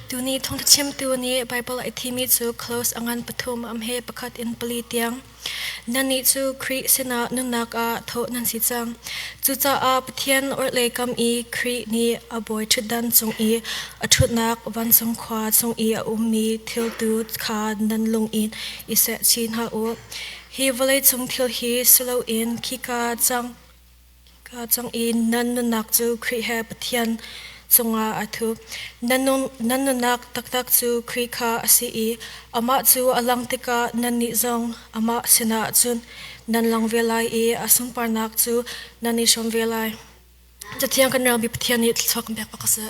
Tuni thawngtha chimtu nih Baibal a thimi cu close a ngan pathum am he pakhat in pali tiang. Nannih cu Khrih sinah nunnak ah thawh nan si cang. Cucaah Pathian orhlei kam i Khrih nih a bawi ṭhutdan cung i a ṭhutnak vancung khua chung i a ummi thil tu kha nan lung in i seh chin hna u. Hi vawleicung thil hi si loin khika cang Ka cang i nan nunnak cu Khrih he Pathian cungah a thup. Nan nunnak taktak cu Khrih kha a si i amah cu a lang tikah nannih zong amah sinah cun nan lang ve lai i a sunparnak cu nan i hrawm ve lai. Cathiang kan relmi Pathian nih thluachuah kan pek bak a si.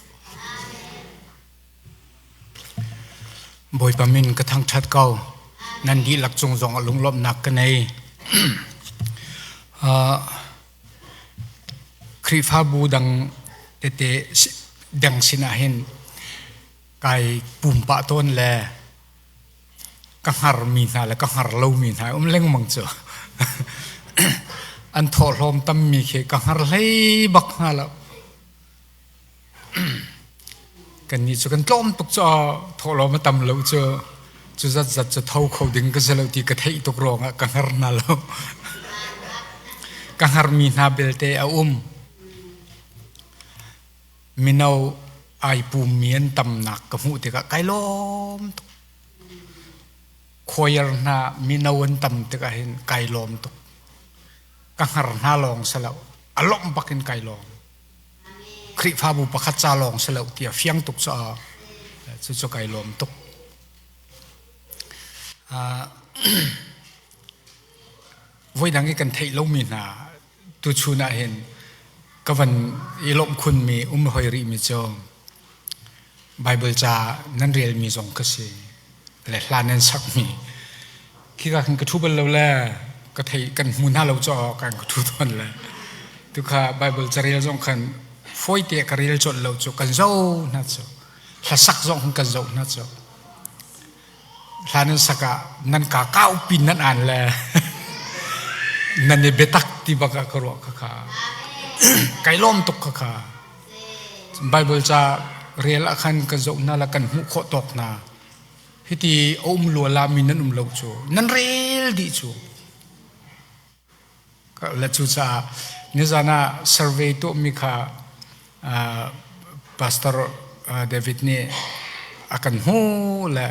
Bawipa min ka thangṭhat ko. Nan dihlak cung zong ah lunglawmhnak ka nei. Khrihfabu dang tete dang sinah hin kai pumpa tawn le ka hngarmi hna le ka hngar lomi hna um lengmang cu. An thawhlawm tammi khi ka hngar hlei bak hna lo. Kannih cu kan tlawm tuk cu thawhlawm a tam lo cu cu zatzat cu tho kho ding ka si lo ti ka theih tuk ruangah ka hngar hna lo. Ka hngarmi hna belte a um. Mino ai pummi an tamnak ka hmuh tikah kai lawm tuk. Choir hna mino an tam tikah hin kai lawm tuk. Ka hngar hna lawng si lo. A lawmh bak in kai lawm. Khrihfabu pakhat ca lawng si lo tiah fiang tuk caah cucu kai lawm tuk. Voidang i kan theih lomi hna tuchun ah hin ka van i lawmh khunmi um hoi rihmi cu Bible ca nan relmi zong ka si le hla nan sakmi khika khan ka thu bal lo le ka thei kan hmu hna lo caw kan ka thu tawn le tukha Bible carel zong khan fawite ka rel colh lo cu kan zo hna cu hlasak zong kan zo hna cu hla nan sak ah nan ka kau pin nan an le nan i biatak ti bak ah ka ruah ka kha kai lawm tuk ka kha Bible ca rel ah khan kan zoh hna la kan hmuh khawh tawk hna hiti a um lua la mi nan um lo cu nan rel dih cu le cucaah nizan ah survey tuahmi kha pastor David nih a kan hmu le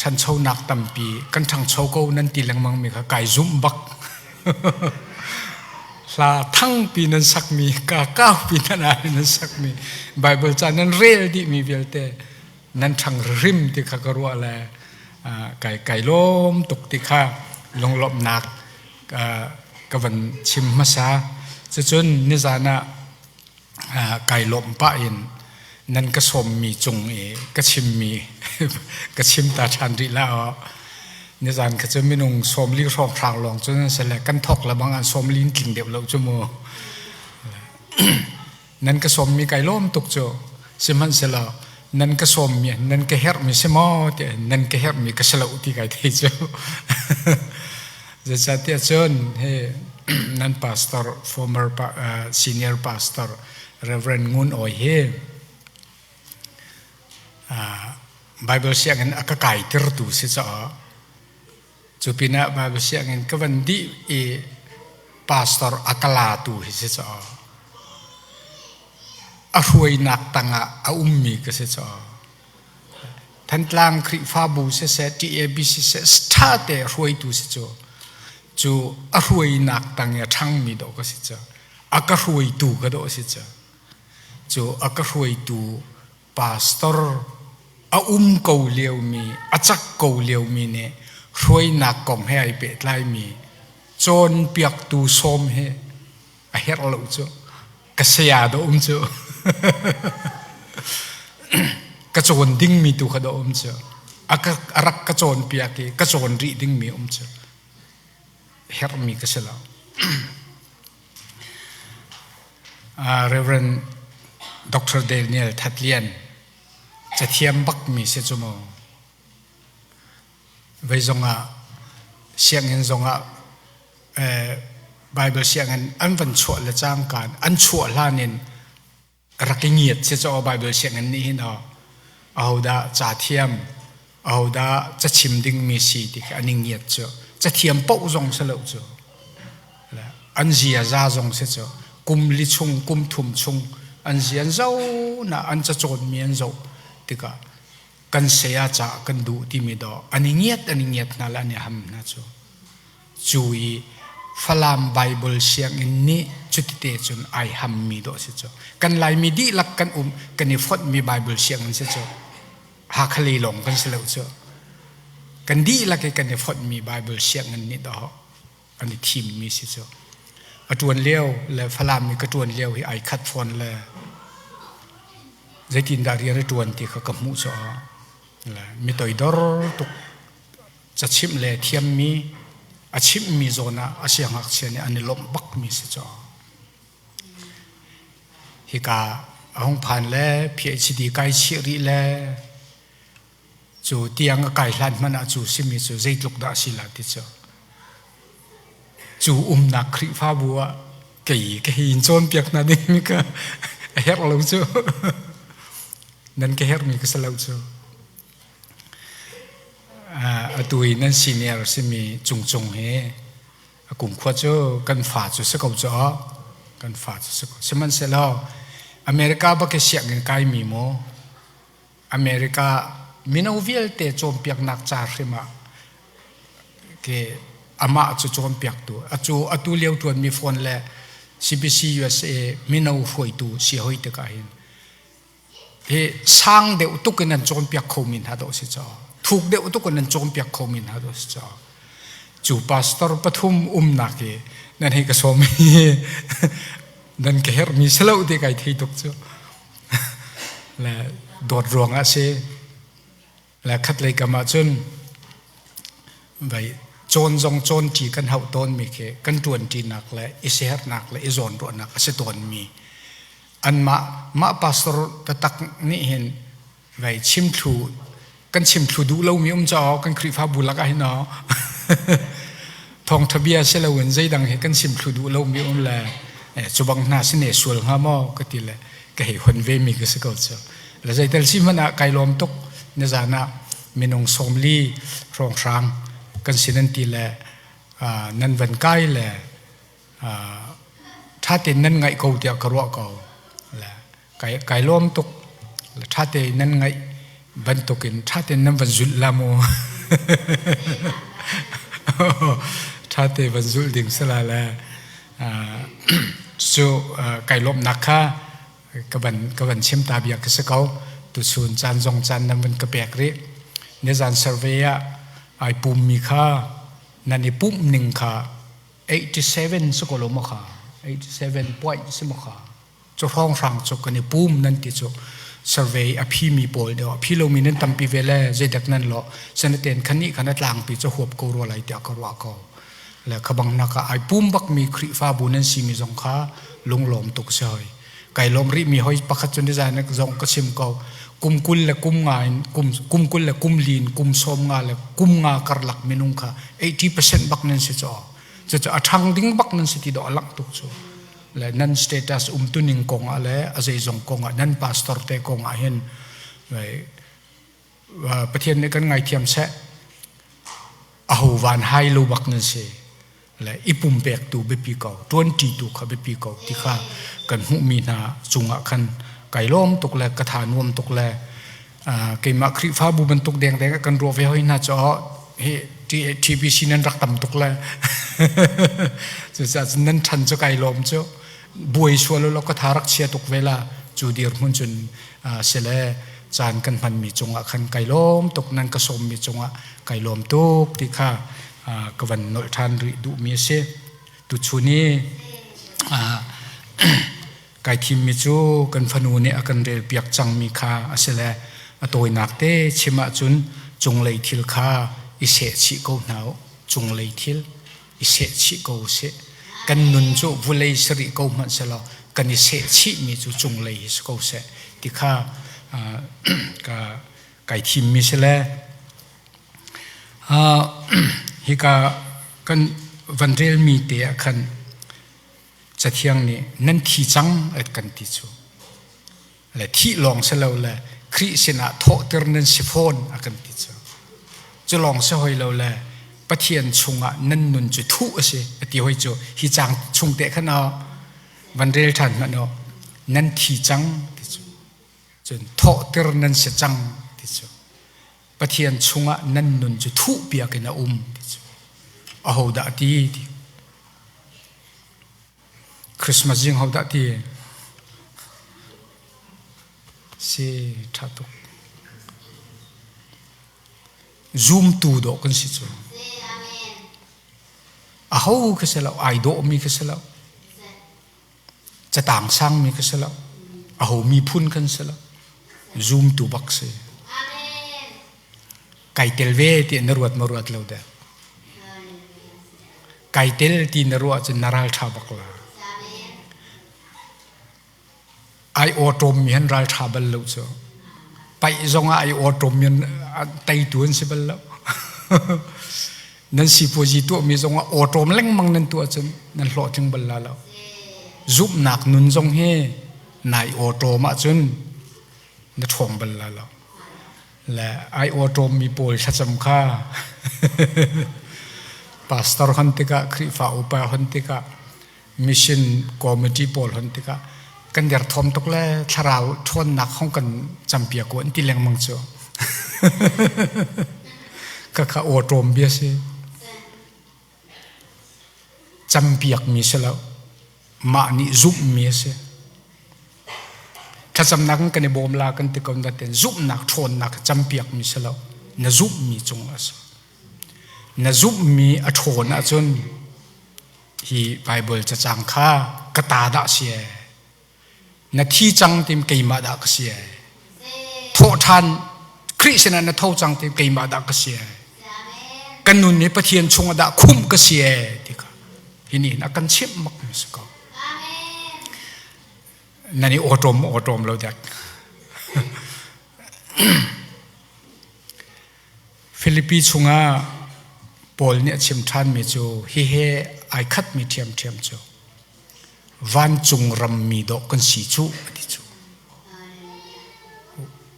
ṭhanchonak tampi kan ṭhangcho ko nan ti lengmang mi kha kai zumh bak hla thangpi nan sakmi ka kaupi nan ai nan sakmi Bible ca nan rel dihmi vialte nan ṭhang rim ti kha ka ruah le kai kai lawm tuk ti kha lunglawmhnak ka van chim hmasa. Cucun nizan ah kai lawmh pah in nan ka sawmmi cung i ka chimmi ka chim ta ṭhan rih la aw. Nizan kha cu minung 40 hrawnghrang lawng cu nan si le kan thawk le bang an 40 in tling deuh lo cu mu. Nan ka sawmmi kai lawm tuk cu. Sihmanhsehlaw nan ka sawmmi nan ka herhmi si maw tiah nan ka herhmi ka si lo ti kai thei cu. Zeicahtiah cun hi nan pastor former senior pastor Reverend Ngun Awi hi Bible sianginn a ka kaitirtu si caah cu pinah Bible sianginn ka van dih i pastor a ka latu hi si caah a hruainak tangah a ummi ka si caah Thantlang Khrihfabu siseh TAB siseh ṭha te hruaitu si cu cu a hruainak tang i a ṭhangmi dawh ka si cu a ka hruaitu ka dawh si cu cu a ka hruaitu pastor a um ko liomi a cak ko liomi nih hruainak kong he ai pehtlaimi cawnpiaktu sawm hi a herh lo cu ka saya dah um cu ka cawn dingmi tu kha dah um cu a rak ka cawnpiak i ka cawn rih dingmi um cu herhmi ka si lo. Reverend Dr. Daniel Thatlian cathiam bakmi si cu mu vei zongah sianginn zongah Bible sianginn an van chuah le cangka an chuah hlan in rak i ngiat si caw Bible sianginn nih hin aw. Ahodah ca thiam, ahodah cachim dingmi si ti khi an i ngiat cu. Cathiam paoh zong si lo cu. An ziaza zong si cu. Kum li chung, kum thum chung an zia an zoh na an cacawnmi an zoh tikah kan saya caah kan duh timi dawh an i ngiat an i ngiat hna le an i ham hna cu. Cu i Falam Baibal sianginn nih cutite cun ai hammi dawh si cu. Kan Laimi dihlak kan um kan i fonhmi Baibal sianginn si cu. Hakha lei lawng kan si lo cu. Kan dihlak i kan i fonhmi Baibal sianginn nih dawh an i thimmi si cu. A ṭuan lio le Falam i ka ṭuan lio hi ai khat fawn le zeitindah rian a ṭuan ti kha ka hmuh cu. Mi toidor tuk cachimh le thiammi a chimhmi zawn ah a siangngakchia nih an i lawmh bakmi si cu. Hika a hung phan le PhD kai chih rih le cu tiang a kai hlan hmanh ah cu simi cu zeitluk dah a si la ti cu. Cu umnak Khrihfabu ah kei ka hi in cawnpiak hna ding ka a herh lo cu. Nan ka herhmi ka si lo cu. Atu i nan senior simi Cungcung hi a kumkhua cu kan fa cu si ko cu kan fa cu si ko. Sihmanhsehlaw America bak i sianginn kaimi maw America mino vialte cawnpiaknak ca hrim ah ke amah cu cawnpiaktu acu atu lio ṭuanmi phone le CBC USA mino hruaitu si hoi tikah hin hi sang deuh tuk in an cawnpiak khomi hna dawh si caw thuk deuh tuk in an cawnpiak khomi hna dawh si caw cu pastor pathum umnak hi nan hei ka sawm hi nan ka herhmi si lo ti kai thei tuk cu le dawt ruangah si le khat lei kam ah cun vai cawn zong cawn ṭi kan hauh tawnmi khi kan ṭuan ṭinak le i siherhnak le i zawnruahnak a si tawnmi anmah mah pastor taktak nih hin vai chimthlu kan chimthlu duh lomi um caw kan Khrihfabu lakah hin aw thawngṭha bia si loin zeidang hi kan chimthlu duh lomi um le cu bang hna si ne sual hnga maw ka ti le ka hei hon ve mi ka si ko cu le zeitel si hmanh ah kai lawm tuk nizan ah minung 40 hrawnghrang kan sin an ti le nan van kai le ṭha tein nan ngaih ko tiah ka ruah ko le kai kai lawm tuk le ṭha tein nan ngaih bantukin ṭha tein nan van zulh la mu ṭha te van zulh ding sala le cu kai lawmhnak kha ka van ka van chim ta bia ka si ko tuchun caan zong caan nan van ka pek rih nizan survey ah ai pummi kha nan i pumh ning kha 87 si ko lo maw kha 87 point si maw kha cu hrawnghrang cu kan i pum nan ti cu survey a phimi pawl deuh a phi lomi nan tampi ve le zeidak nan lo senaten khan nih khan a tlangpi cu huap ko rua lai tiah ka ruah ko le khabang nak ah ai pum bakmi Khrihfabu nan simi zong kha lunglawm tuk si hoi kai lawm rih mi hoi pakhat cu nizan zong ka chim ko kum 20 le kum nga in kum kum 20 le kum lin kum 15 le kum nga karlak minung kha 80% bak nan si cho cu cu a ṭhang ding bak nan si ti do alak tuk cu le nan status umtuning kong ah le a zeizong kong ah nan pastor te kong ah hin Pathian nih kan ngaithiam seh aho van hai lo bak nan si le i pumpek tu biapi ko ṭuanṭi tu kha biapi ko ti kha kan hmuhmi hna cungah khan kai lawm tuk le ka tha nuam tuk le keimah Khrihfabu bantuk dengdeng ah kan ruah ve hoi hna cu hi TBC nan rak tam tuk le cucaah cun nan ṭhan cu kai lawm cu buai sual lo ka tha rak chia tuk ve la cu dirhmun cun sile caan kan hmanmi cungah khan kai lawm tuk nan ka sawmmi cungah kai lawm tuk ti kha ka van nolh ṭhan rih duhmi a si tuchun i kai thimmi cu kan fanu nih a kan relpiak cangmi kha a si le a tawinak te chim ahcun cunglei thil kha i sehchih ko hna u cunglei thil i sehchih ko usih kan nun cu vulei si rih ko hmanh selaw kan i sehchihmi cu cunglei hi si ko seh ti kha ka kai thimmi si le hika kan van relmi te ah khan Cathiang nih nan thi cang at kan ti cu le thih lawng si lo le Khrih sinah thawhter nan si fawn a kan ti cu. Cu lawng si hoi lo le Pathian chungah nan nun cu thuh a si a ti hoi cu hi caang chung te khan van rel ṭhan hmanh u nan thi cang ti cu cun thawhter nan si cang ti cu Pathian chungah nan nun cu thuh piak in a um ti cu ahodah ti ti Christmas zing hodah ti si ṭha tuk zumtu dawh kan si cu aho ka si lo ai dawhmi ka si lo catang sangmi ka si lo aho miphun kan si lo zumtu bak si kai tel ve ti na ruat ma ruat lo dek kai tel ti na ruah cun na ral tha bak la Ai awṭawm mi han ralṭha bal lo cu. Paih zongah ai awṭawm mi teitu an si bal lo. Nan sipuazi tuahmi zongah awṭawm lengmang nan tuah cun nan hlawhtling bal la lo. Zumhnak nun zong hi nai awṭawm ahcun na ṭhawng bal la lo. Le ai awṭawm mi pawl thlacam kha pastor hon tikah Khrihfa upa hon tikah mission committee pawl hon tikah kan derthawm tuk le thlarau ṭhawnnak hong kan campiak ko an ti lengmang cu khakha awṭawm bia si campiak mi si lo mah nih zumh mi a si thlacamnak in kan i bawm la kan ti ko na ten zumhnak ṭhawnnak campiak mi si lo na zumh mi cung a si na zumh mi a ṭhawn ahcun Hi Baibal cacang kha ka ta dah si ee? Na thi cang tim keimah dah ka si ee? Thawhṭhan Khrih sinah na tho cang tim keimah dah ka si ee? Kan nun nih Pathian chungah dah khumh ka si ee? Ti kha hi nih a kan chimh bak mi si ko. Nan i awṭawm awṭawm lo dek. Filipi chungah Paul nih a chim ṭhanmi cu hihi ai khatmi ṭhiamṭhiam cu vancung rammi dawh kan si cu a ti cu.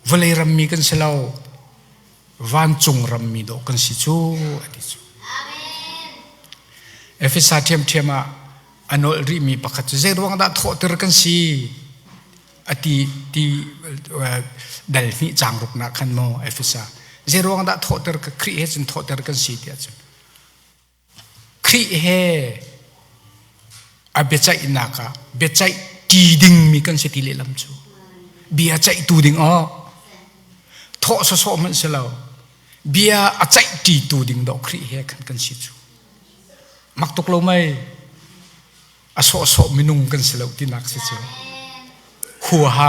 Vawlei rammi kan si lo, vancung rammi dawh kan si cu a ti cu. Efesa ṭhiamṭhiam ah a nolh rihmi pakhat cu zeiruang dah thawhter kan si a ti ti dal hnih caang ruknak khan maw Efesa zeiruang dah thawhter ka Khrih he cun thawhter kan si tiah cun Khrih he a biaceihnak ah biaceih ṭi dingmi kan si ti lehlam cu bia ceihtu ding aw thawh sawsawh hmanh si lo bia a ceih ṭitu ding dawh Khrih he khan kan si cu mak tuk lo mei a sawhsawh minung kan si lo tinak si cu huaha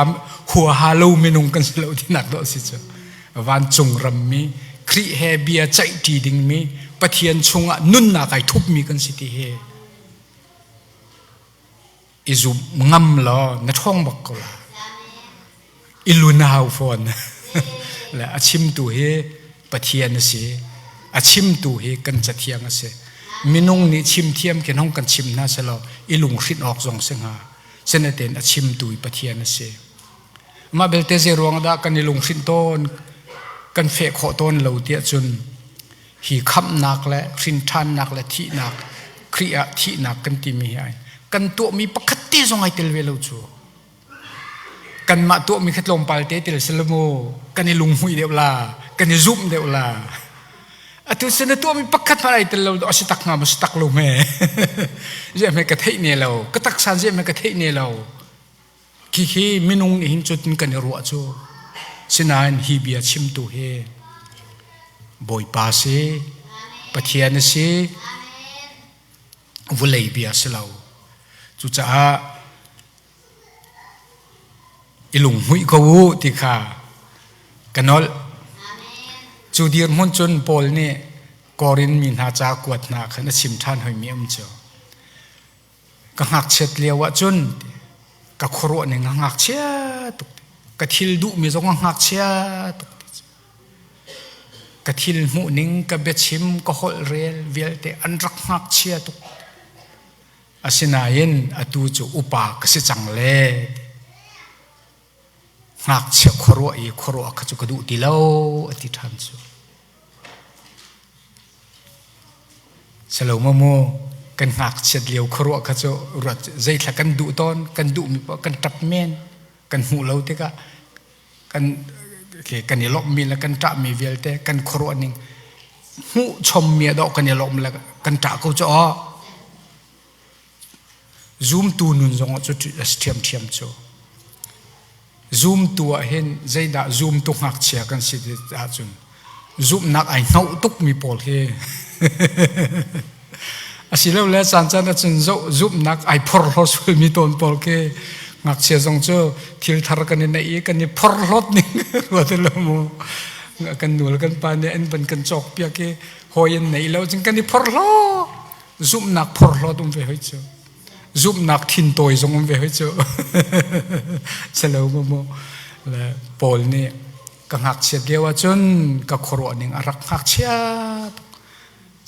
huaha lo minung kan si lo tinak dawh si cu vancung rammi Khrih he bia ceihṭi dingmi Pathian chungah nunnak ai thupmi kan si ti hi i zum ngam law na ṭhawng bak ko la i lun a hau fawn le a chimtu hi Pathian a si a chimtu hi kan cathiang a si minung nih chim thiam khin hong kan chim hna selaw i lunghrinh awk zong si hnga sinaten a chimtu hi Pathian a si mah belte zei ruang dah kan i lunghrinh tawn kan feh khawh tawn lo tiah cun hi khamhnak le hrinṭhannak le thihnak Khrih ah thihnak kan timi hi ai kan tuahmi pakhat te zong ai tel ve lo cu Kanmah tuahmi kha tlawmpal te tel sila mu kan i lunghmuih deuh la kan i zumh deuh la atu sin na tuahmi pakhat hmanh ai tel lo a si tak hnga maw si tak lo hme ziah hme ka theih ne lo ka taksa ziah hme ka theih ne lo khi khi minung nih hin cutin kan i ruah cu sinain hi bia chimtu hi Bawipa si Pathian a si vulei bia si lo cucaah I lunghmuih ko u ti kha ka nolh. Cu dirhmun cun Paul nih Korin mi hna ca kuat hna khan a chim ṭhan hoimi um cu. Ka ngakchiat lio ah cun ka khuaruah ning a ngakchia tuk ka thil duhmi zong a ngakchia tuk ka thil hmuh ning ka biachim ka holh rel vialte an rak ngakchia tuk Asinain atu cu upa ka si cang le. Ngakchia khuaruah i khuaruah kha cu ka duh ti lo a ti ṭhan cu. Salo maw mu kan ngakchiat lio khuaruah kha cu ruat zeithla kan duh tawn kan duhmi poah kan ṭap men kan hmuh lo tikah kan kan i lawmhmi le kan ṭahmi vialte kan khuaruah ning hmuh chommi a dawh kan i lawm le kan ṭah ko cu aw. Zumtu nun zong ah cu a si ṭhiamṭhiam cu. Zumtu ah hin zeidah zumtu ngakchia kan si ahcun zumhnak ai hnoh tukmi pawl hi asilole caan caan ahcun zumhnak ai phorhlaw sualmi tawn pawl khi ngakchia zong cu thil thar kan i neih i kan i phorhlawt ning ruat lo mu kan nu le kan pa nih an van kan cawk piak i hawi an neih lo cun kan i phorhlaw. Zumhnak phorhlawt um ve hoi cu. Zumhnak thintawi zong um ve hoi cu. Selo mu mu. Le Paul nih ka ngakchiat lio ahcun ka khuaruah ning a rak ngakchia tuk.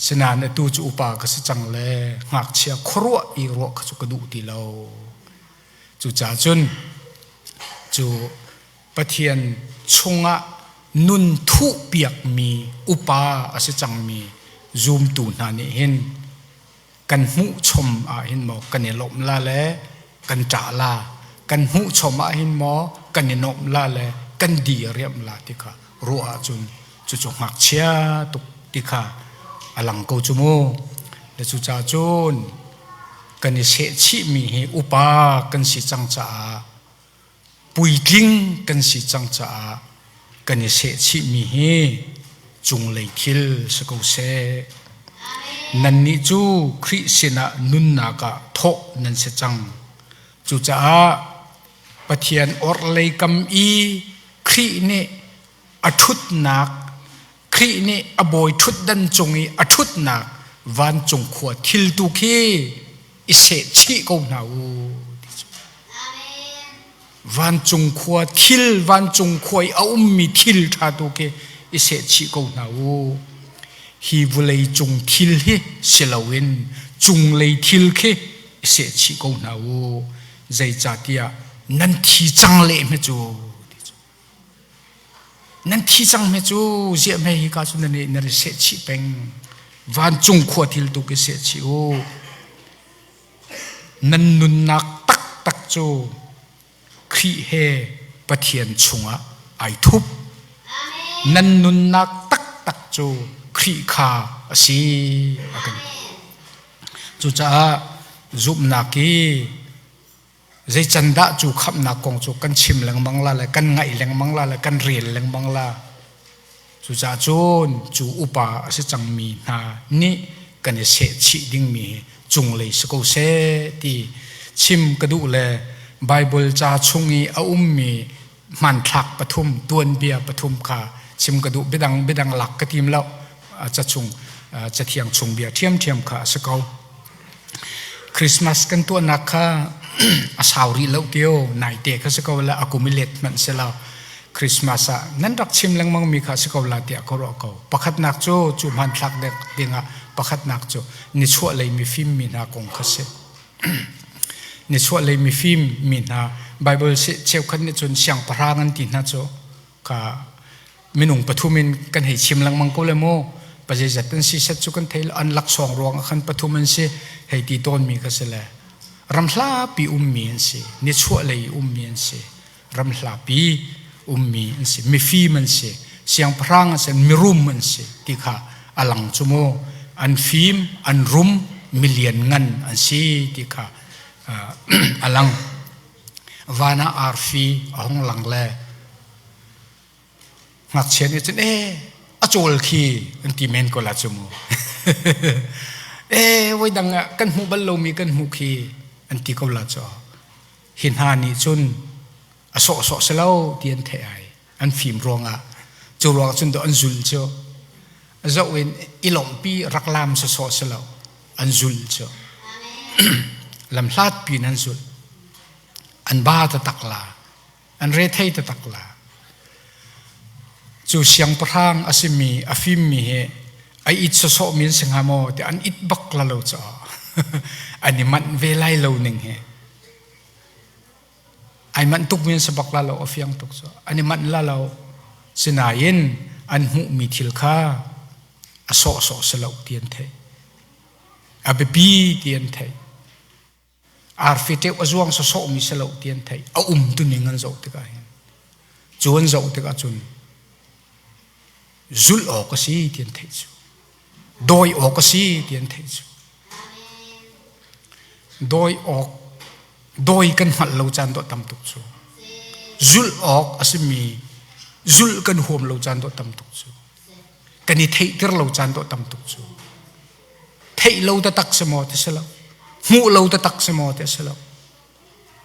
Sinain atu cu upa ka si cang le ngakchia khuaruah i ruah kha cu ka duh ti lo. Cucaah cun cu Pathian chungah nun thuhpiakmi upa a si cangmi zumtu hna nih hin kan hmuhchom ah hin maw kan i lawmh la le kan ṭah la, kan hmuhchom ah hin maw kan i nuamh la le kan di a riamh la ti kha ruah ahcun cucu ngakchia tuk ti kha a lang ko cu mu. Le cucaah cun kan i sehchihmi hi upa kan si cang caah Puitling kan si cang caah kan i sehchihmi hi cunglei thil si ko seh. Nannih cu Khrih sinah nunnak ah thawh nan si cang. Cucaah Pathian orhlei kam i Khrih nih a ṭhutnak, Khrih nih a bawi ṭhutdan cung i a ṭhutnak vancung khua thil tu khi i sehchih ko hna u. Vancung khua thil, vancung khua i a ummi thil ṭha tu khi i sehchih ko hna u. Hi vawlei cung thil hi si loin cunglei thil khi i sehchih ko hna u. Zeicahtiah nan thi cang leh hme cu. Nan thi cang hme cu ziah hme hi ka cu nan i nan i sehchih peng. Vancung khua thil tu khi sehchih u. Nan nunnak taktak cu Khrih he Pathian chungah ai thup. Nan nunnak taktak cu Khrih kha a si a kan. Cucaah zumhnak i zei can dah cu khamhnak kong cu kan chim lengmang la le kan ngaih lengmang la le kan rel lengmang la. Cucaah cun cu upa a si cangmi hna nih kan i sehchih dingmi hi cunglei si ko seh ti chim ka duh le Baibal ca chung i a ummi hmanthlak pathum tuanbia pathum kha chim ka duh. Biadang biadang lak ka tim lo, ca chung cathiang chung bia ṭhiamṭhiam kha a si ko. Christmas kan tuahnak kha a sau rih lo tio, naite kha si ko la, a kum i let hmanh si lo. Christmas ah nan rak chim lengmang mi kha si ko la tiah ka ruah ko. Pakhatnak cu cu hmanthlak dingah pakhatnak cu nichuah lei mifim mi hna kong kha si. Nichuah lei mifim mi hna Bible cheukhat nih cun siangpahrang an ti hna cu ka minung pathum in kan hei chim lengmang ko le mu. Pazeizat an si set cu kan thei lo, an laksawng ruang ah khan pathum an si hei ti tawnmi kha si le ramhlapi ummi an si, nichuah lei ummi an si, ramhlapi ummi an si, mifim an si, siangpahrang an si, mirum an si ti kha a lang cu mu. An fim, an rum, milian ngan an si ti kha a lang. Van ah arfi a hung lang le ngakchia nih cun ee a cawl khi an ti men ko la cu mu. Ee voi dang ah kan hmuh bal lomi kan hmuh khi an ti ko la cu. Hi hna nih cun a sawhsawh si lo ti an theih ai. An fim ruangah cu ruang cun an zul cu zoh in i lawmhpi rak lam sawsawh si lo, an zul cu lamhlat piin an zul, an ba taktak la, an rethei taktak la. Cu siangpahrang a simi a fimmi hi ai it sawsawh mi an si hnga maw ti an it bak la lo caah an i manh ve lai lo ning hi. Ai manh tuk mi an si bak la lo, a fiang tuk cu. An i manh la lo. Sinain an hmuhmi thil kha a sawhsawh si lo ti an theih. A biapi ti an theih. Arfi ṭeuh a zuang sawsawhmi si lo ti an theih. A um tuning an zoh tikah hin. Cu an zoh tikah cun zulh awk a si ti an theih cu. Dawi awk a si ti an theih cu. Dawi awk dawi kan hngalh lo caan dawh tam tuk cu. Zulh awk a simi zulh kan huam lo caan dawh tam tuk cu. Kan i theihter lo caan dawh tam tuk cu. Theih lo taktak si maw ti si lo. Hmuh lo taktak si maw ti si lo.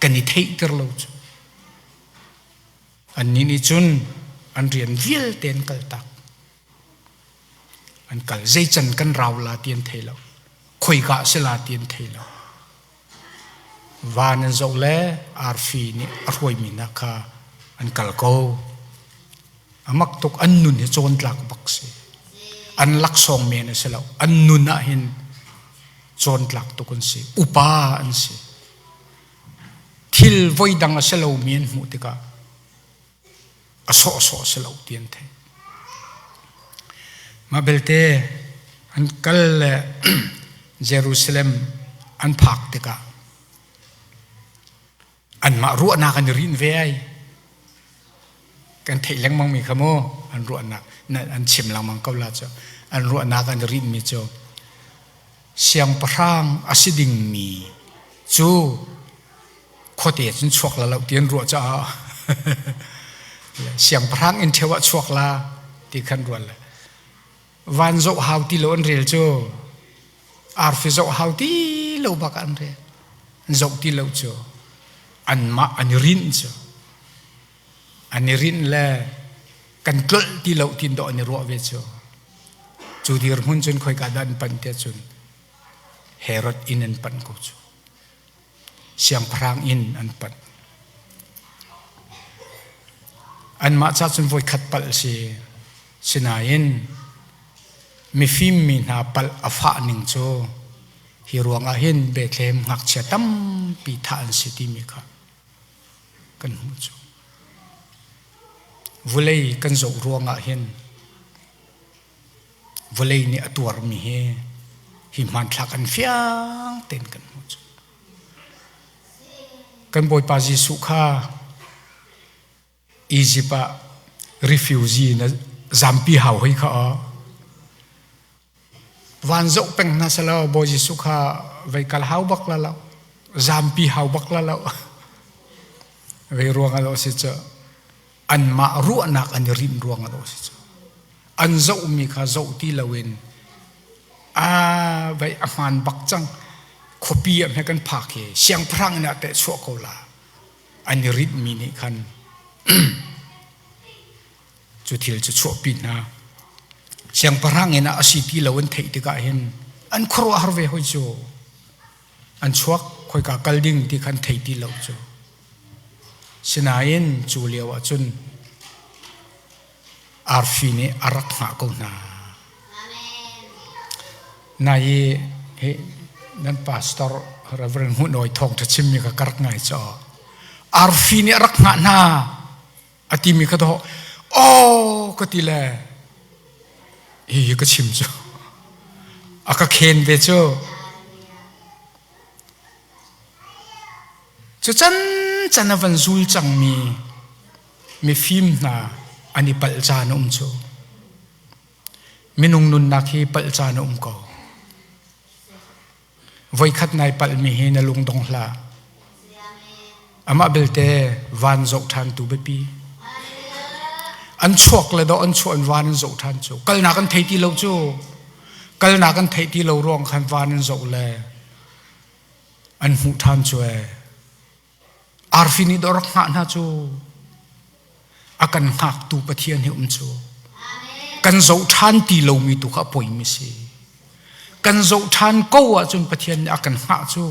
Kan i theihter lo cu. Annih nih cun an rian vialte an kaltak. An kal. Zeican kan rau la ti an thei lo. Khoika si la ti an thei lo. Van an zoh le arfi nih a hruaimi hna kha an kal ko. A mak tuk an nun hi cawn tlak bak si. An laksawng men a si lo. An nun ah hin cawn tlak tuk an si. Upa an si. Thil voi dang a si lomi an hmuh tikah a sawhsawh si lo ti an theih. Mah belte an kal le Jerusalem an phak tikah anmah ruahnak an i rinh ve ai. Kan theih lengmang mi kha mu an ruahnak an chim lengmang ko la cu an ruahnak an i rinhmi cu siangpahrang a si dingmi cu khuate cun chuak la lo ti an ruah caah siangpahrang inn ṭheo ah chuak la ti khan rual le van zoh hau ti lo an rel cu arfi zoh hau ti lo bak an rel zoh ti lo cu anmah an i rinh cu an i rinh le kan tlolh ti lo tin dawh an i ruah ve cu cu dirhmun cun khoika dah an pan te cun Herod inn an panh ko cu Siangpahrang inn an panh. Anmah ca cun voikhat palh a si. Sinain mifim mi hna palh a fah ning cu hi ruangah hin Bethlehem ngakchia tampi thah an si timi kha kan hmuh cu. Vulei kan zoh ruangah hin Vawlei nih a tuarmi hi hi hmanthlak an fiang tein kan hmuh cu. Kan Bawipa Jesuh kha Egypt ah refugee na zampi hau hoi kha aw. Van zoh peng hna selaw Bawi Jesuh kha vei kal hau bak la lo. Zampi hau bak la lo. Vei ruang a lo si cu anmah ruahnak an i rinh ruang a si cu an zohmi kha zoh ti loin a vei a hmaan bak cang khuapi ah hme kan phak hi siangpahrang inn ah teh chuah ko la an i rinhmi nih khan cu thil cu chuahpi hna siangpahrang inn ah a si ti lo an theih tikah hin an khuaruahhar ve hoi cu an chuak khoika kal ding ti khan thei ti lo cu Sinain cu lio ah cun arfi nih a rak hngah ko hna. Nai i hi nan pastor Reverend Hmuh Nawi thawngṭha chimmi kha ka rak ngai caw. Arfi nih a rak hngah hna a timi kha dawh aw ka ti le hihi ka chim cu a ka khen ve cu. Cu cancan a van zul cangmi mifim hna an i palh caan a um cu. Minung nunnak hi palh caan a um ko. Voikhat nai palhmi hi na lungdong hlah. Amah belte van zoh ṭhan tu biapi. An chuak le dawh an chuah in van an zoh ṭhan cu. Kalnak an thei ti lo cu. Kalnak an theih ti lo ruang khan van an zoh le an hmuh ṭhan cu ee arfi nih dawh rak hngah hna cu a kan hngaktu Pathian hi um cu kan zoh ṭhan ti lomi tu kha a poimi si kan zoh ṭhan ko ahcun Pathian nih a kan hngah cu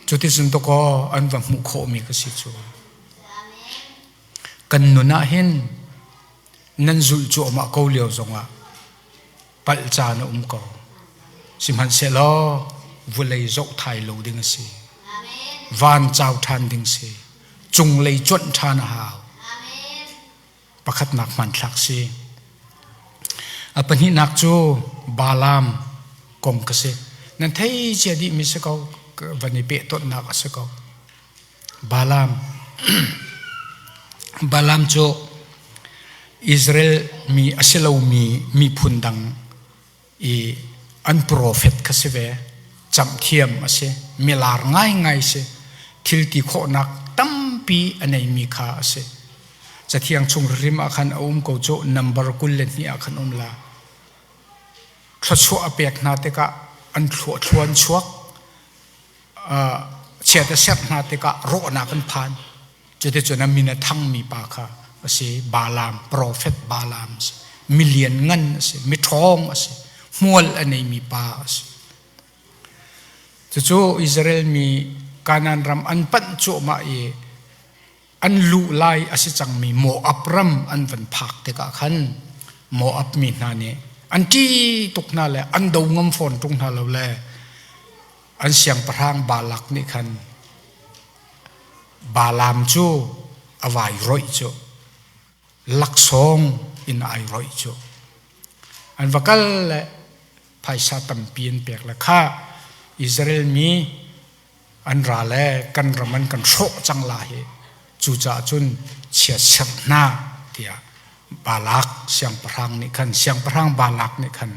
cuticun dawkaw an va hmuh khawhmi ka si cu kan nun ah hin nan zulh cuahmah ko lio zongah palh caan a um ko. Sihmanhsehlaw vulei zoh thai lo ding a si. Van cau ṭhan ding si. Cunglei cuanh ṭhan a hau. Pakhatnak hmanthlak si. A pahnihnak cu Balaam kong ka si. Nan thei cia dihmi si ko, van i pehtonhnak a si ko. Balaam Balaam cu Israel mi a si lomi miphun dang i an profet kha si ve. Camhthiam a si. Milar ngaingai si. Thil ti khawhnak tampi a neimi kha a si. Cathiang chung hrim ah khan a um ko cu number 22 ah khan um la. Thluachuah a pek hna tikah an thluathluan chuak. Chiat a serh hna tikah rawhnak an phan. Cuticun a min a thangmi pa kha a si Balaam, profet Balaam a si. Milian ngan a si, miṭhawng a si, hmual a neimi pa a si. Cucu Israel mi Kanaan ram an panh cuahmah i an luh lai a si cangmi Moab ram an van phak tikah khan Moab mi hna nih an ṭih tuk hna le an do ngam fawn ṭung hna lo le an siangpahrang Balak nih khan Balaam cu a vai roih cu laksawng in ai roih cu an va kal le phaisa tampi an pek le kha Israel mi an ra le kan ram an kan hrawh cang la hi cucaah cun chiatserh hna tiah Balak siangpahrang nih khan siangpahrang Balak nih khan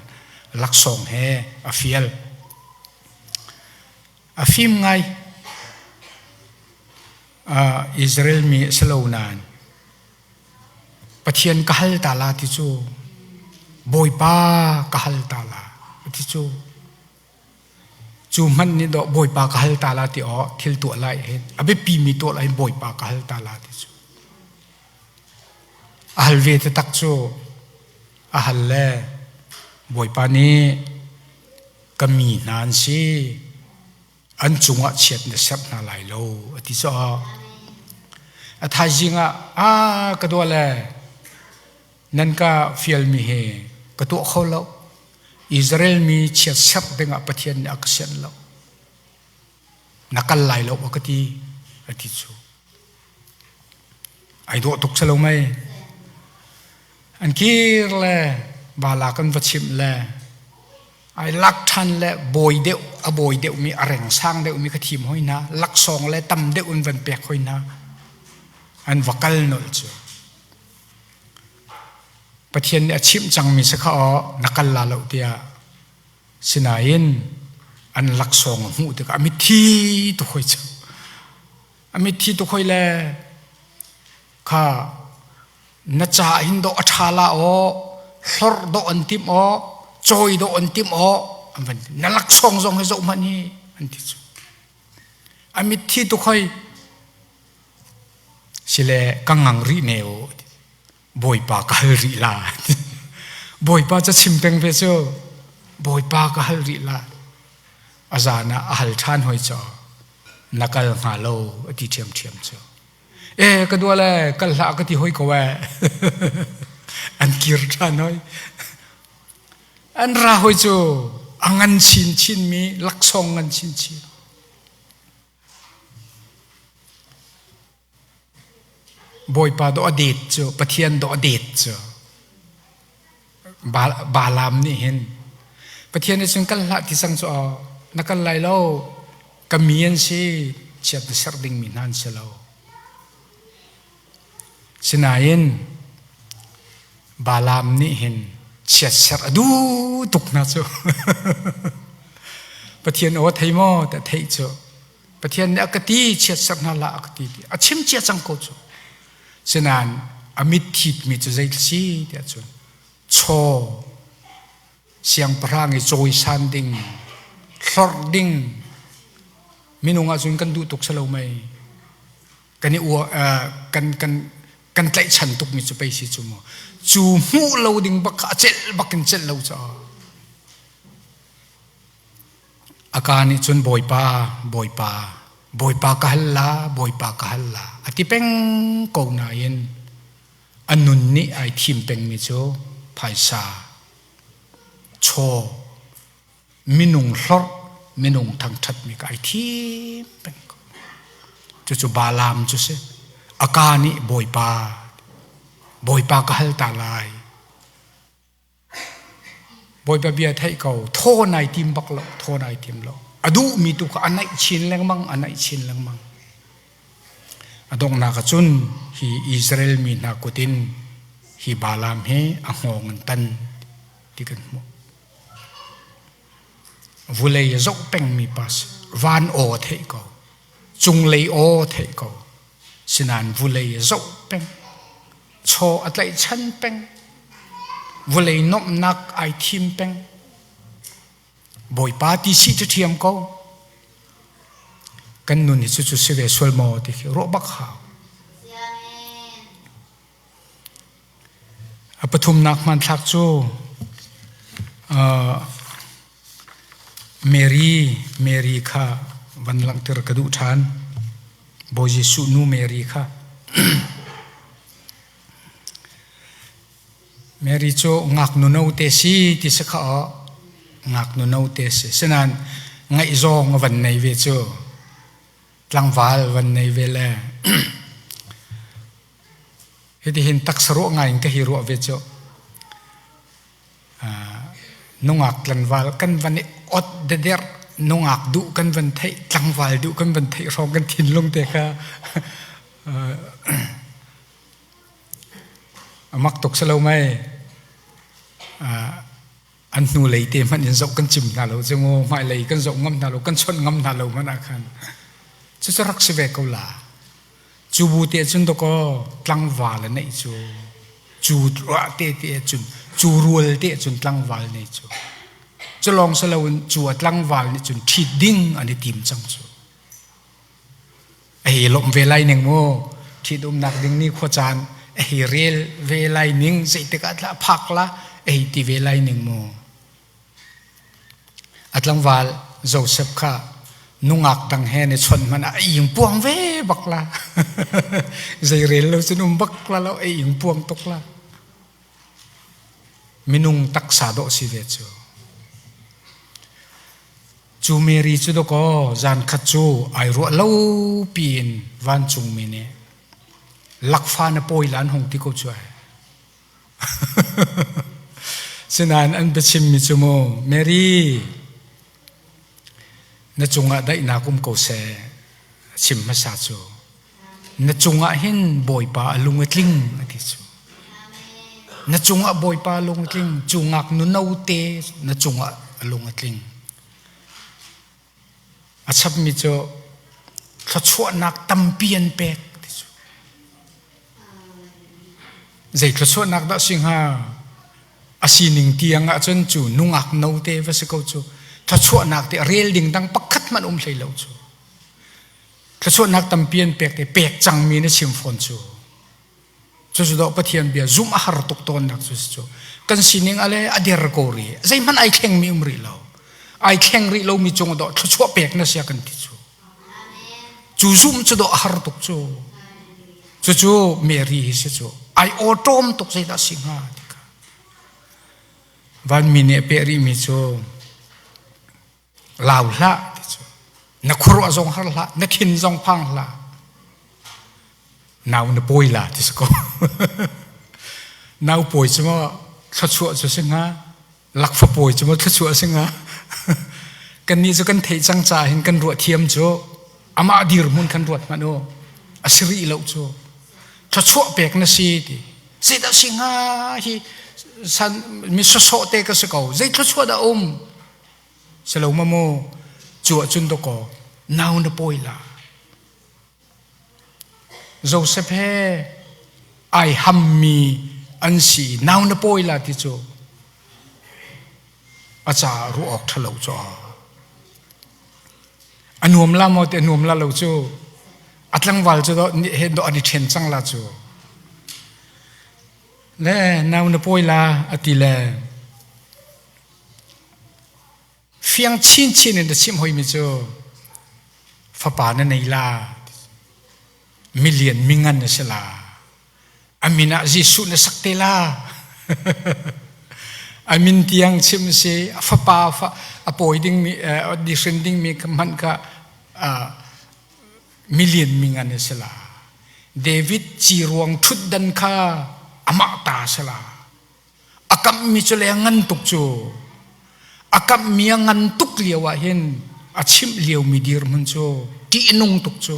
laksawng he a fial. A fim ngai. Israel mi a si lo nain Pathian ka hal ta la ti cu Bawipa ka hal ta la ti cu Cu hmanh nih dawh Bawipa ka hal ta la ti aw thil tuah lai hin a biapi mi tuah lai hin Bawipa ka hal ta la ti cu a hal ve taktak cu a hal le Bawipa nih ka mi hna an si an cungah chiat na serh hna lai lo a ti cu a thaizing ah a ka dua le nan ka fialmi hi ka tuah kho lo Israel mi chiatserh dingah Pathian nih a ka sianh lo. Na kal lai lo a ka ti a ti cu. Ai dawh tuk lo mei. An kir le bala kan va chimh le ai lak ṭhan le bawi deuh a bawi deuh mi a reng sang deuh mi ka thim hoi hna laksawng le tam deuh in van pek hoi hna an va kal nolh cu Pathian nih a chimh cangmi si kha aw na kal la lo tiah sinain an laksawng a hmuh tikah a mitthi tuk hoi cu a mitthi tuk hoi le kha na ca hin dawh a ṭha la aw hlorh dawh an timh aw cawi dawh an timh aw an van ti na laksawng zong hi zoh hmanh hi an ti cu a mitthi tuk hoi Sile ka ngang rih ne u. Bawipa ka hal rih la. Bawipa ca chim peng ve cu. Bawipa ka hal rih la. A zan ah a hal ṭhan hoi caw. Na kal hnga lo a ti ṭhiamṭhiam cu. E ka dua le kal hlah ka ti hoi ko eh. An kir ṭhan hoi. An ra hoi cu a ngan chinchin mi laksawng ngan chinchin. Bawipa dawh a det cu Pathian dawh a det cu Balaam nih hin Pathian nih cun kal hlah ti cang cu aw na kal lai lo ka mi an si chiat na serh dingmi hna an si lo sinain Balaam nih hin chiatserh a duh tuk hna cu. Pathian aw thei maw ti theih cu. Pathian nih a ka ti chiatserh hna hlah a ka ti ti a chim cia cang ko cu. Sinain a mit thitmi cu zei si tiah cun chaw siangpahrang i cawisan ding hlorh ding minung ahcun kan duh tuk si lo mei kan i kan kan kan tlaihchan tukmi cu pei si cu mu cu hmuh lo ding bak kha a celh bak in celh lo caah a ka nih cun bawipa bawipa bawipa ka hal la bawipa ka hal la a ti peng ko nain a nun nih ai thim pengmi cu phaisa chaw minung hlorh minung thangṭhatmi ka ai thim peng ko. Cucu Balaam cu si. A ka nih Bawipa, Bawipa ka hal ta lai. Bawipa bia theih ko, thaw nai tim bak lo, thaw nai tim lo. A duhmi tu kha a naih chin lengmang, a naih chin lengmang. A donghnak ah cun hi Israel mi hna kut in hi Balaam hi a hngawng an tan ti kan hmuh. Vulei a zoh pengmi pa si. Van aw theih ko. Cunglei aw theih ko. Sinain vulei a zoh peng. Chaw a tlaihchan peng. Vulei nuamhnak ai thim peng. Bawipa ti si cu ṭhiam ko. Kan nun hi cucu si ve sual maw ti khi ruah bak hau. A pathumnak hmanthlak cu Mary Mary kha van langhter ka duh ṭhan. Bawi Jesuh nu Mary kha. Mary cu ngaknu no te si ti si kha aw ngaknu no te si. Sinain ngaihzawng a van nei ve cu. Tlangval van nei ve le hitihin taksa ruah ngai in ka hi ruah ve cu. Nungak tlangval kan van i ot deder nungak duh kan van theih tlangval duh kan van theih hrawng kan thinlung te kha A mak tuk si lo mei? An hnulei te hmanh in zoh kan cim hna lo cu mu hmailei kan zoh ngam hna lo kan chawnh ngam hna lo hmanh ah khan cucu rak si ve ko la. Cu bu te cun dawkaw tlangval a neih cu cu ruah te te cun cu rual te cun tlangval nei cu cu lawng si loin cu a tlangval nih cun ṭhit ding an i tim cang cu. A hi lawmh ve lai ning mu ṭhitumnak ding ni khuacaan a hi rel ve lai ning zeitik ah tlah phak la a hi ti ve lai ning mu a tlangval Joseph kha nungak dang he ne chawnh hmanh ah a ing puang ve bak la zei rel lo cun um bak la lo a ing puang tuk la minung taksa dawh si ve cu Cu Mary cu dawkaw zankhat cu ai ruah lo piin vancungmi nih lakfa na pawi la an hung ti ko cu ai. Sinain an biachimmi cu mu Mary na cungah daihnak um ko seh chim hmasa cu na cungah hin Bawipa a lung a tling a ti cu. Na cungah Bawipa a lung a tling cu ngaknu note na cungah a lung a tling. A chapmi cu thluachuahnak tampi an pek ti cu. Zei thluachuahnak dah si hnga? A sining tiang ahcun cu nungak note va si ko cu thluachuahnak te rel ding dang pakhat hmanh um hlei lo cu. Thluachuahnak tampi an pek te pek cangmi na chim fawn cu. Cucu dawh Pathian bia zumh a har tuk tawnnak cu si cu. Kan sining ale a der ko ri. Zeihmanh ai thlengmi um rih lo. Ai thleng rih lomi cung dawh thluachuah pek na sia kan ti cu. Cu zumh cu dawh a har tuk cu. Cucu Mary hi si cu. Ai awṭawm tuk zeidah si hnga ti kha. Vanmi nih a peh rihmi cu lau hlah ti cu na khuaruah zong har hlah na thin zong phang hlah nau na pawi la ti si ko nau pawi cu maw thluachuah cu si hnga lakfa pawi cu maw thluachuah si hnga kannih cu kan theih cang caah hin kan ruah thiam cu amah dirhmun kan ruat hmanh u a si rih lo cu thluachuah pek na si ti zeidah si hnga hi san mi sawsawh te ka si ko zei thluachuah dah um Si lo ma mu cu ahcun dawkaw nau na pawi la. Joseph he ai hammi an si nau na pawi la ti cu a caah ruah awk ṭhalo cu a nuam la maw ti a nuam la lo cu a tlangval cu he dawh an i ṭhen cang la cu le nau na pawi la a ti le Fiang chinchin in na chimh hoimi cu fapa na nei la, milian mingan na si la, a min ah Jesuh na sak te la. A min tiang chim si, a fapa fa, a pawi dingmi, a dihrin dingmi hmanh kha. Milian mingan a si la. David ciruang ṭhutdan kha amah ta a si la. A kamhmi cu le a ngan tuk cu. A kamhmi a ngan tuk lio ah hin a chimh liomi dirhmun cu ṭih a nung tuk cu.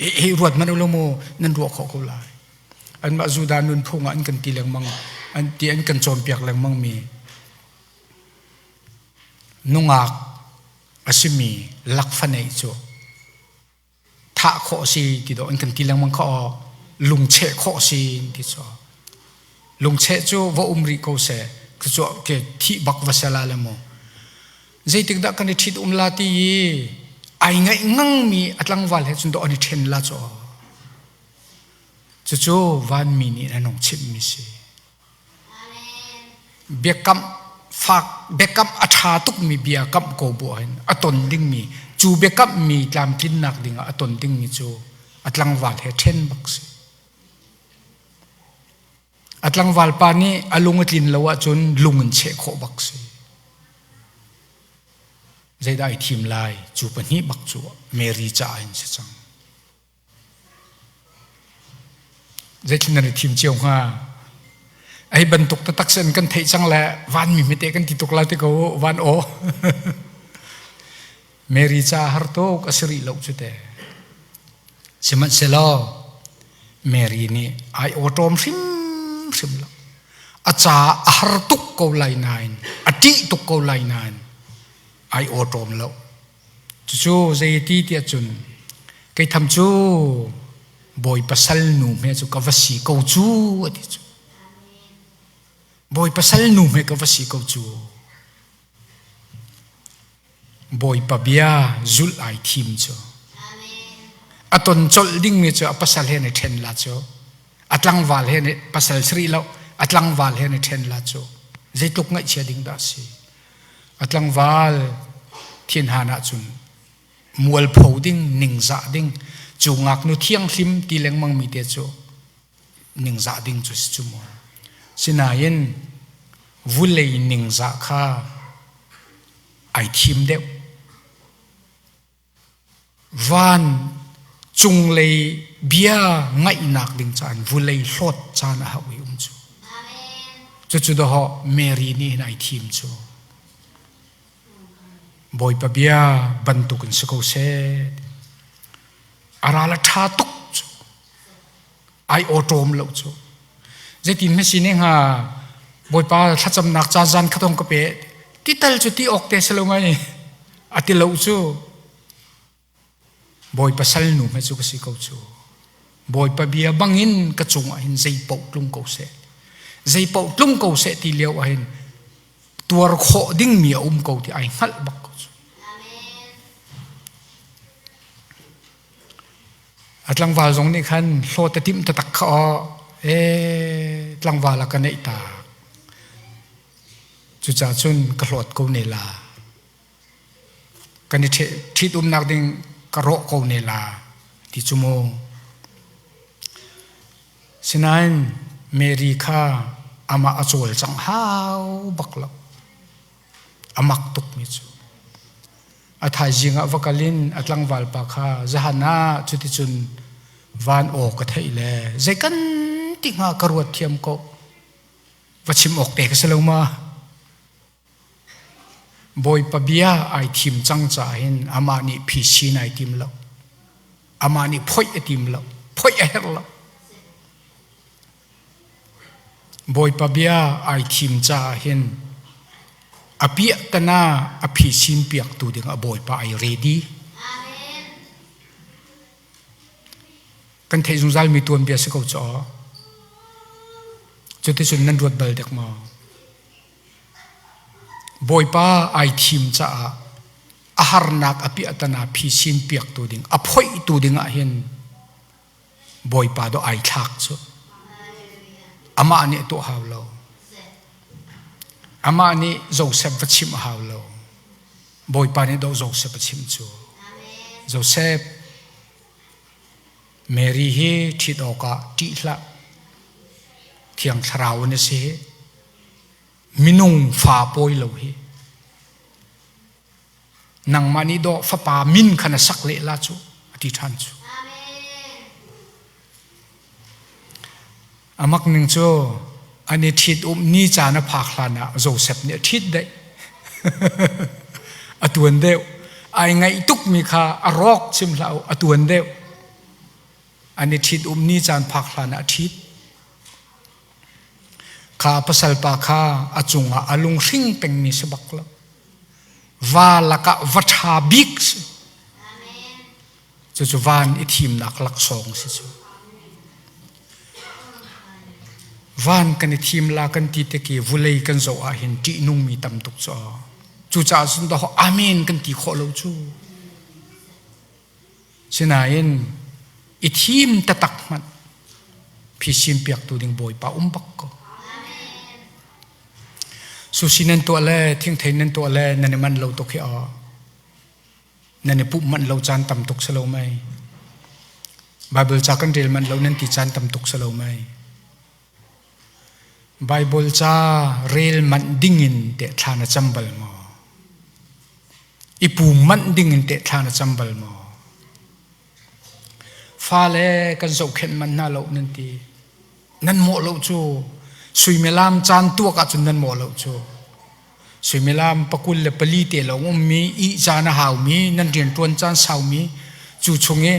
Hi ruat hmanh u law mu nan ruah khawh ko lai. Anmah Judah nunphung ah an kan ti lengmang, an ti an kan cawnpiak lengmang mi nungak a simi lakfa neih cu thah khawh a si ti dawh an kan ti lengmang kha aw lungcheh khawh a si ti cu lungcheh cu va um rih ko seh cu ke thih bak va sela le mu zeitik dah kan i ṭhit um la ti i ai ngaih ngangmi a tlangval he cun dawh an i ṭhen la cu cucu vanmi nih an hung chimhmi si. Biakam fak biakam a ṭha tukmi bia kamh ko bu ahhin a ton dingmi cu biakamhmi tlamtlinnak dingah a ton dingmi cu a tlangval he ṭhen bak si. A tlangval pa nih a lung a tlin lo ahcun lung in cheh khawh bak si. Zeidah ai thim lai? Cu pahnih bak cu Mary caah in si cang. Zeitlin nan i thim cio hnga? Ai bantuk taktak sen kan theih cang le vanmi hmete kan ti tuk lai ti ko van aw. Mary ca har tuk a si rih lo cu te. Sihmanhsehlaw Mary nih ai awṭawm hrimhrim lo. A ca a har tuk ko lai nain, a ṭih tuk ko lai nain ai awṭawm lo. Cucu zeiti tiah cun kei tham cu Bawipa salnu hme cu ka va si ko cu a ti cu. Bawipa salnu hme ka va si ko cu. Bawipa bia zulh ai thim cu. A ton colh dingmi cu a pasal he ne ṭhen la cu. A tlangval he ne pasal sri lo a tlangval he ne ṭhen la cu. Zeitluk ngaihchia ding dah a si. A tlangval thinhan ahcun mualpho ding, ningzah ding, cu ngaknu thianghlim ti lengmang mi te cu ningzah ding cu si cu mu. Sinain vulei ningzah kha ai thim deuh. Van cunglei bia ngaihnak ding caan vulei hlawt caan a hau i um cu. Cucu dawhawh Mary nih hin ai thim cu. Bawipa bia bantukin si ko seh. A ral a ṭha tuk cu. Ai awṭawm lo cu. Zeitin na si ne hnga Bawipa thlacamnak ca zan khat hong ka pe. Tital cu ti awk te si lo ngai. A ti lo cu. Bawipa salnu hme cu ka si ko cu. Bawipa bia bangin ka cungah hin zei paoh tlung ko seh. Zei paoh tlung ko seh ti lio ah hin tuar khawh dingmi a um ko ti ai hngalh bak ko cu. A tlangval zong nih khan hlawt a timh taktak kha aw ee tlangval a ka neih ta. Cucaah cun ka hlawt ko ne la. Kan i ṭhitumnak ding ka rawh ko ne la ti cu mu. Sinain Mary kha amah a cawlcangh hau bak lo. A mak tukmi cu. A thaizing ah va kal in a tlangval pa kha zahan ah cuticun van aw ka theih le zei kan ti hnga ka ruat thiam ko. Va chim awk te ka si lo ma? Bawipa bia ai thim cang caah hin amah nih phisin ai tim lo. Amah nih phoih a tim lo. Phoih a herh lo. Bawipa bia ai thim caah hin a piahtana a phisin piaktu ding ah Bawipa ai ready. Kan theih zungzalmi tuanbia si ko cu aw. Cuticun nan ruat bal dek maw? Bawipa ai thim caah a harnak a piahtana phisin piaktu ding, a phoihtu ding ah hin Bawipa dawh ai thlak cu. Amah nih a tuah hau lo. Amah nih Joseph va chimh a hau lo. Bawipa nih dawh Joseph a chimh cu. Joseph, Mary hi ṭhit awkah ṭih hlah. Thiang Thlarau in a si. Minung fa pawi lo hi. Nangmah nih dawh fapa min kha na sak leh la cu. ti ṭhan cu. A mak ning cu an i ṭhit um ni caan a phak hlan ah Josef nih a ṭhit daih. A tuan deuh. Ai ngaih tukmi kha a rawk chim hlah u, a tuan deuh. An i ṭhit um ni caan phak hlan ah a ṭhit. Kha pasal pa kha a cungah a lunghring pengmi si bak lo. Va lakah va ṭha bik si. Cucu van i thimnak laksawng si cu. Van kan i thim la kan ti tik i vulei kan zoh ahhin ṭihnungmi tam tuk cu. Cucaah cun dawh amen kan ti khawh lo cu. Sinain i thim tatak hmanh phisin piaktu ding Bawipa um bak ko. Sushi nan tuah le thingthei nan tuah le nan i manh lo tuk hi aw. Nan i pumh manh lo caan tam tuk si lo mei. Bible ca kan rel manh lo nan ti caan tam tuk si lo mei. Bible ca rel manh dingin teh thla na cam bal maw? I pum manh dingin teh thla na cam bal maw? Fale kan zohkhenh manh hna lo nan ti. Nan mawh lo cu. Suimilam caan tuak ahcun nan mawh lo cu. Suimilam pakul le pali te lawng ummi, ih caan a haumi, nan rianṭuan caan saumi, cu chung i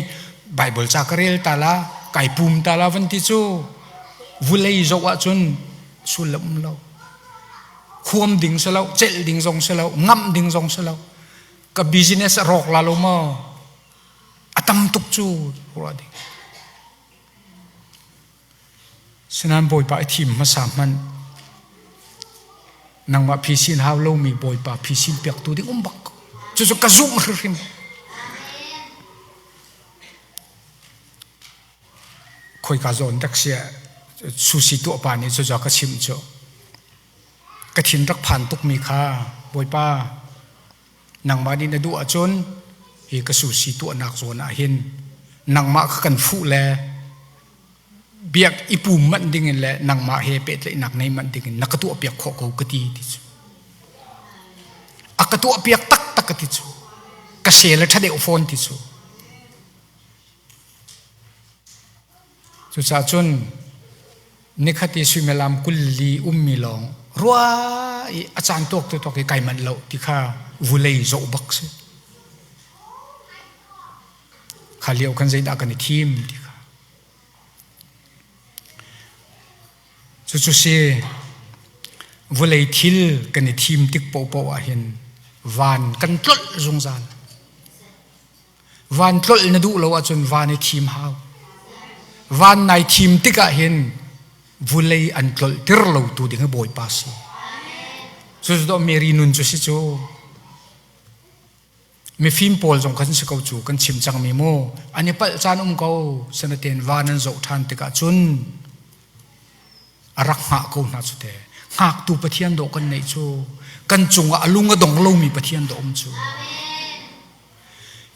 Baibal ca ka rel ta la, kai pum ta la van ti cu vulei zoh ahcun sullam um lo. Huam ding si lo, celh ding zong si lo, ngamh ding zong si lo. Ka business a rawk la lo maw? A tam tuk cu ruah ding. Sinain Bawipa i thim hmasa hmanh nangmah phisin hau lomi Bawipa phisin piaktu ding um bak ko. Cucu ka zumh hrimhrim. Khoika zawn dak sia susi tuah pa nih cucu ka chimh cu. Ka thin rak phan tukmi kha Bawipa nangmah nih na duh ahcun hi ka susi tuahnak zawn ah hin nangmah kha kan fuh le biak i pum manh ding in le nangmah he pehtlaihnak nei manh ding in na ka tuah piak khawh ko ka ti ti cu a ka tuah piak taktak ka ti cu ka sel a ṭha deuh fawn ti cu Cucaah cun nikhat i suimilam 40 ummi lawng rua i a caan tuak tu tuak i kai manh lo ti kha vulei zoh bak si. Kha lio khan zeidah kan i thim ti kha. Cucu si vulei thil kan i thim tik paohpaoh ah hin van kan tlolh zungzal. Van tlolh na duh lo ahcun van i thim hau. Van nai thim tikah hin vulei an tlolh tir lo tu ding hi Bawipa si. Cucu Mary nun cu si cu. Mifim pawl zong khan si ko cu kan chim cangmi mu. An i palh caan um ko. Sanaten van an zoh ṭhan tikah cun a rak hngah ko hna cu te. Hngaktu Pathian dawh kan neih cu. Kan cungah a lung a dong lomi Pathian dawh um cu.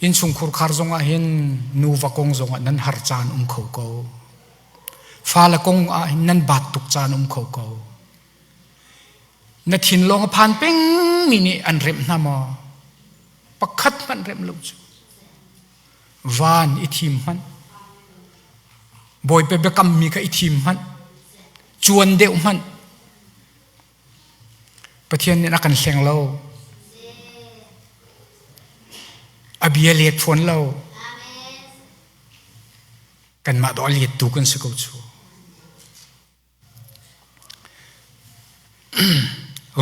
Innchungkhur khar zongah hin nuva kong zongah nan har caan um kho ko. Fale kong ah hin nan baat tuk caan um kho ko. Na thinlawng a phan pengmi nih an remh hna maw? Pakhat hmanh remh lo cu. Van i thim hmanh. Bawipa biakammi kha i thim hmanh. Cuan deuh hmanh. Pathian nih a kan hleng lo. A bia let fawn lo. Kanmah dawh a lettu kan si ko cu.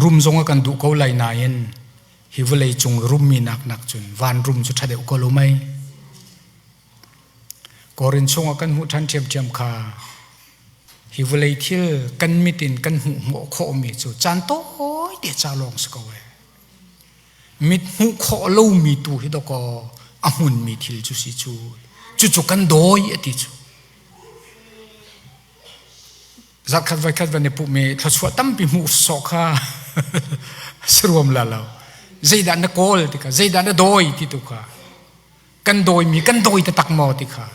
Rum zong a kan duh ko lai nain hi vawlei cung rummi nak nak cun van rum cu ṭha deuh ko lo mei. Korin chungah kan hmuh ṭhan ṭhiamṭhiam kha hi vawlei thil kan mit in kan hmuh hmuh khawhmi cu caan tawite ca lawng si ko ee. Mit hmuh khawh lomi tu hi dawkaw a hmunmi thil cu si cu. Cucu kan dawi a ti cu. Zarhkhat voikhat van i pumh i thluachuah tampi hmuh sawh kha si ruam la lo. Zeidah na kawl ti kha, zeidah na dawi ti tu kha. Kan dawimi kan dawi taktak maw ti kha.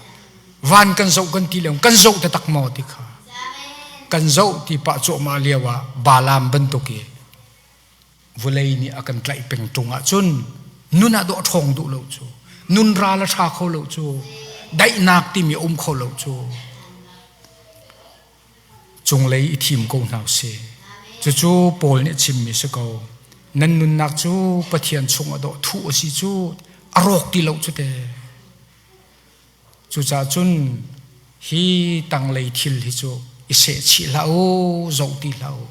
Van kan zoh kan ti lio kan zoh taktak maw ti kha. Kan zoh ti pah cuahmah lio ah Balaam bantuk i vulei nih a kan tlaih peng ṭung ahcun nun ah dawh ṭhawng duh lo cu. Nun ral a ṭha kho lo cu. Daihnak timi a um kho lo cu. Cunglei i thim ko hna usih. Cucu Paul nih a chimmi si ko. Nan nunnak cu Pathian chung ah dawh thuh a si cu a rawk ti lo cu te. Cucaah cun hi tanglei thil hi cu i sehchih hlah u, zoh ti hlah u.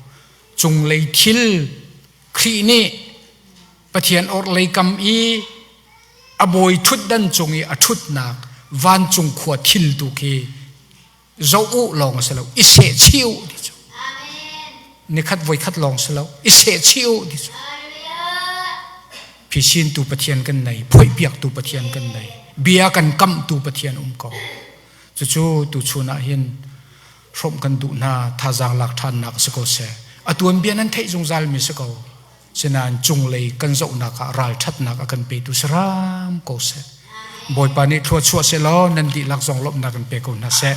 Cunglei thil Khrih nih Pathian orhlei kam i a bawi ṭhutdan cung i a ṭhutnak vancung khua thil tu khi zoh u lawng a si lo, i sehchih u ti cu. Nikhat voikhat lawng si lo, i sehchih u ti cu. Phisin tu Pathian kan nei, phoihpiaktu Pathian kan nei, bia kan kamhtu Pathian um ko. Cucu tuchun ah hin hrawmh kan duh hna, thazaang lak ṭhannak si ko seh. A tuanbia nan theih zungzal mi si ko. Sinain cunglei kan zohnak ah ralṭhatnak a kan petu si hram ko seh. Bawipa nih thluachuah seh law nan dihlak zong lawmhnak in pe ko hna seh.